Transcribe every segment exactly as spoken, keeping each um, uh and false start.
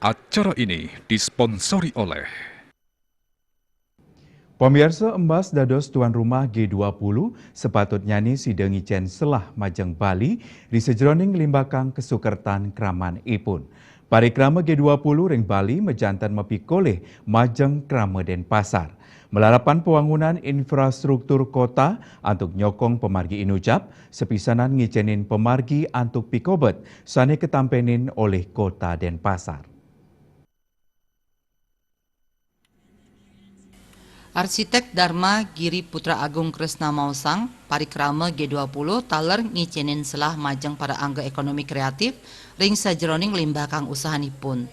Acara ini disponsori oleh Pamiarsa, embas dados tuan rumah G dua puluh, sepatutnyane sida ngicen selah majeng Bali ri sajeroning limbakang kasukertan kraman ipun. Parikrama G dua puluh ring Bali majanten mapikolih majeng krama Denpasar. Malarapan pawangunan infrastruktur kota antuk nyokong pamargi inucap, sapisanan ngicenin pamargi antuk pikobet sane katampenin olih Kota Denpasar. Arsitek Dharma Giri Putra Agung Kresna maosang, parikrama G dua puluh taler ngicenin selah majeng para angga ekonomi kreatif ring sajeroning limbakang usahanipun.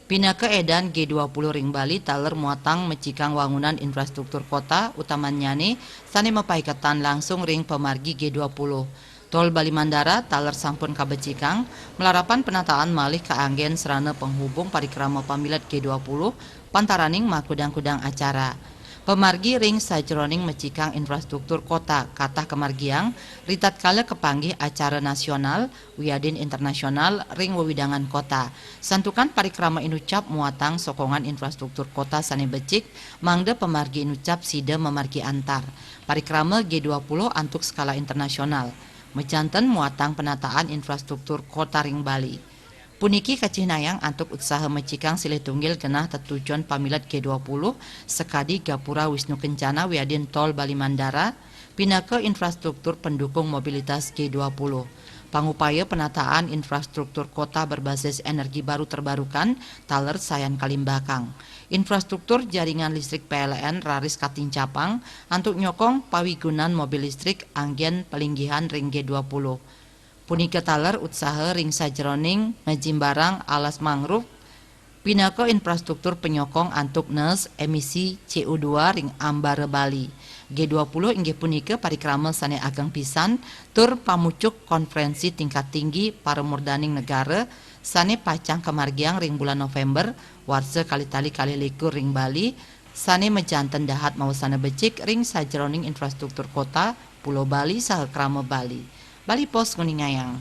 Pinaka edan G dua puluh ring Bali taler muatang mecikang wangunan infrastruktur kota, utamannyane sane mapaiketan langsung ring pamargi G dua puluh. Tol Bali Mandara taler sampun kabecikang, malarapan penataan malih kaanggen sarana penghubung parikrama pamilet G dua puluh pantaraning makudang-kudang acara. Pamargi ring sajeroning mecikang infrastruktur kota katah kamargiang ritatkala kapanggih acara nasional wiadin internasional ring wewidangan kota. Santukan parikrama inucap muatang sokongan infrastruktur kota sane becik, mangda pamargi inucap sida mamargi antar. Parikrama G dua puluh antuk skala internasional. Majanten muatang penataan infrastruktur kota ring Bali. Puniki kacihnayang antuk utsaha mecikang silih tunggil genah tetujon pamilet G dua puluh, sakadi Gapura Wisnu Kencana wiadin Tol Bali Mandara, pinaka infrastruktur pendukung mobilitas G dua puluh. Pangupaya penataan infrastruktur kota berbasis energi baru terbarukan taler sayan kalimbakang. Infrastruktur jaringan listrik P L N raris katincapang antuk nyokong pawigunan mobil listrik anggen palinggihan ring G dua puluh. Punika taler utsaha ring sajeroning ngajimbarang alas mangrove, pinaka infrastruktur penyokong antuk nes emisi C O dua ring ambara Bali. G dua puluh inggih punika parikrama sane ageng pisan tur pamucuk konferensi tingkat tinggi paramurdaning negara sane pacang kamargiang ring bulan November warsa kalih tali kalih likur ring Bali, sane majanten dahat mawasana becik ring sajeroning infrastruktur kota, Pulo Bali saha krama Bali. Bali Post nguningayang.